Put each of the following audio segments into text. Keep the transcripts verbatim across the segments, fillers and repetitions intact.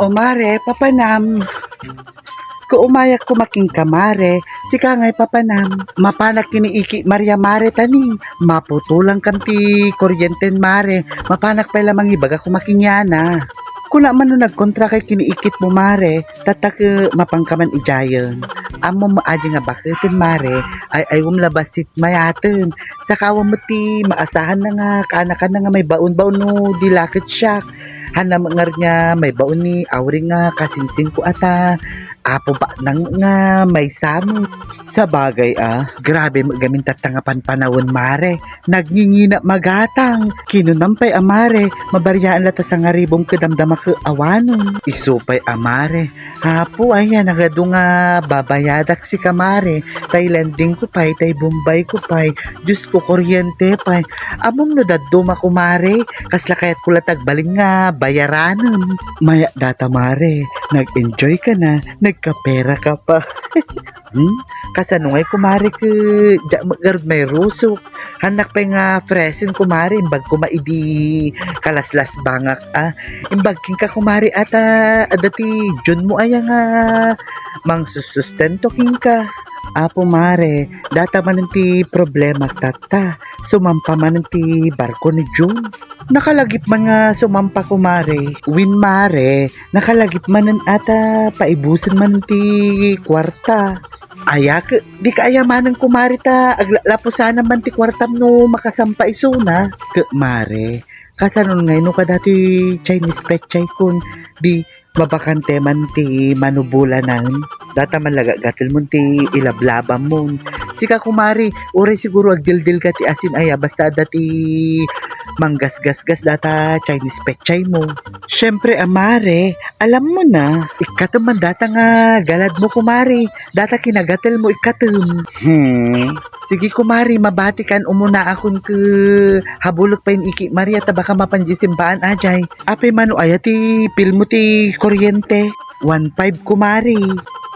O mare, papanam. Kuumayak koma kenka, mare. Sika ngay papanam. Mapanak ken ni Iki Maria, mare, ta ni maputolankan ti kuryenten, mare. Mapanak pay la mangibaga koma kenkuana. Kuna man no nagkontrakay ken ni ikitmo, mare, tatta ket mapanka man idiayen. Ammom met adi nga baketen, mare, ay-aywem la bassit mayaten. Saka awan met ti maasahanna nga kaanakanna nga maibaon-baon no di la ket siak. Hanna met ngarud nga maibaon ni Auring nga kasinsingko a ta Apo Baknang nga maysa met. Sabagay a, grabe met gamin tatta nga panpanawen, mare. Nagngingina magatang. Kinunam pay a mare, mabariaan la ta sangaribom ket damdama ket awanen. Isu pay a mare, Apo, aya nagadu nga babayadak sika, mare. Tay lendingko pay, tay bombayko pay. Diosko, kuryente pay. Ammom no dadduma, kumare. Kasla kayatko la ti agbalin nga bayaranem. Mayat data, mare. Nag-enjoy ka na. Nagkapera ka pa. Hmm? Kasano ngay, kumare, ket diak met garud mairusok. Hannak pay nga fresen, kumare, imbag koma idi kalaslasbangak a. Imbag kenka, kumare, a ta adda ti Junmo aya nga mangsusustento kenka. Apo, mare, data manen ti problemak tatta. Sumampa manen ti barko ni Jun. Nakalagip man nga sumampa, kumare. Wen, mare, nakalagip manen a ta paibusen manen ti kuarta. Aya ket, dika aya manen, kumare, ta aglalapusanan man ti kuartam no makasampa isuna. Ket, mare, kasanon ngay no kada ti Chinese petsay kon, di mabakante man ti manubolanan. Data man la gatgatilmon ti ilablabamon. Sika, kumare, uray siguro agdildil ka ti asin aya, basta adda ti manggasgasgas data Chinese petsaymo. Siempre a, mare, alammo na. Ikkatem man data nga galadmo, kumare. Data kinagatilmo, ikkatem. Hmm. Sige, kumare, mabatikan, umunaakon ket habulek pay ni Iki Maria ta baka mapan di simbaan a jay. Apay man no aya ti bilmo ti kuryente? One five, kumare.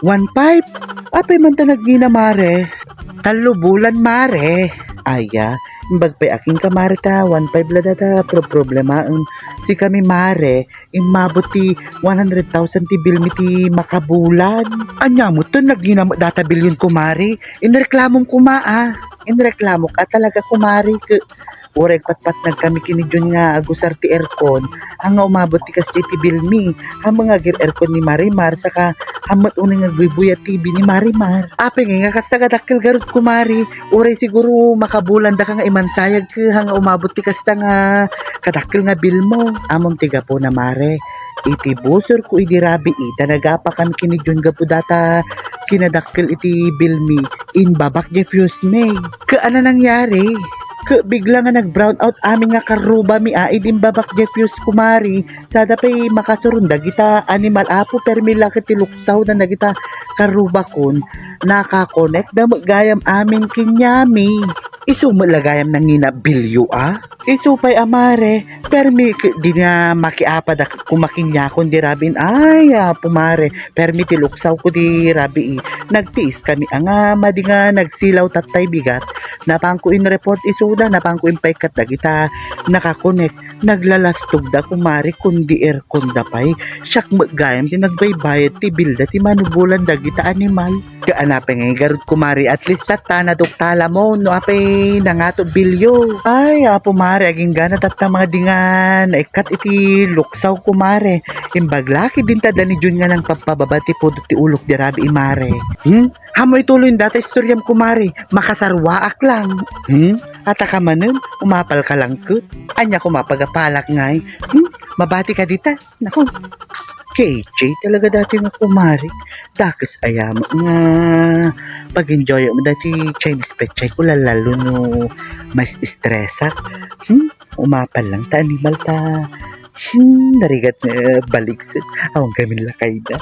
One five? Apay man ta nagngina, mare? Tallo bulan, mare. Aya, imbag pay a kenka, mare, ta one five la data pro-, problemaen. Sikami, mare, immabot ti one hundred thousand ti bilmi ti makabulan. Ania met ton nagngina met data bilyon, kumare? Inreklamom koma a. Inreklamok a talaga, kumare, ket uray agpatpatnag kami ken ni Jun nga agusar ti aircon, haan nga umabot ti kasdiay ti bilmi. Haan nga agir-aircon ni Marimar, saka haan met unay nga agbuybuya T V ni Marimar. Apay ngay nga kasta kadakkel garud, kumare? Uray siguro makabulandaka nga imansayag ket haan nga umabot ti kasta nga kadakkel nga bilmo. Ammom ti gapuna, mare? Iti busorko idi rabii, ta nagapa kami ken ni Jun gapu data kinadakkel iti bilmi, imbabak diay fuse mi. Ket ania nangyari? Ket bigla nga nag-brown out amin nga karrubami a idi imbabak diay fuse, kumare. Sada pay makasuron dagita animal, apo, permi la ket ti luksawna dagita karrubakon. Nakakonekda met gayam amin ken ni Ami. Isu met la gayam nangina bilyo a? Isu pay a, mare, permi ket di nga makiapadak koma kaniakon di rabiin. Ay, apo, mare, permi ti luksawko di rabii. Nagtiiskami a nga madi nga nagsilaw tattay bigat. Napanko in-report isuda, napanko impaikkat dagita nakakonek. Naglalastogda, kumare, kundi airconda pay. Siak met gayam ti nagbaybayad ti bilda ti manubolan dagita animal. Ket ania pay ngay garud, kumare, at least tatta naduktalamon no apay nangato bilyo. Ay, apo, mare, aginggana tatta madi nga naikkat iti luksaw, kumare. Imbag la ket dinta da ni Jun nga nangpabpababa ti pudot ti ulok di rabii, mare. Hmm? Haan mo ituloy data istoriam, kumare. Makasarwaak lang. Hmm? Ata ka manen, umapal ka lang ket. Ania koma pagapalak ngay? Hmm? Mabati ka dita? Naku, K J talaga dati nga kumare. Dakes aya met nga pag-enjoyam dati Chinese petsay ko, lalo no ma-stress-ak. Hmm? Umapal lang ta animal ta. Hmm, narigat nga balikset. Awan kami lakayda.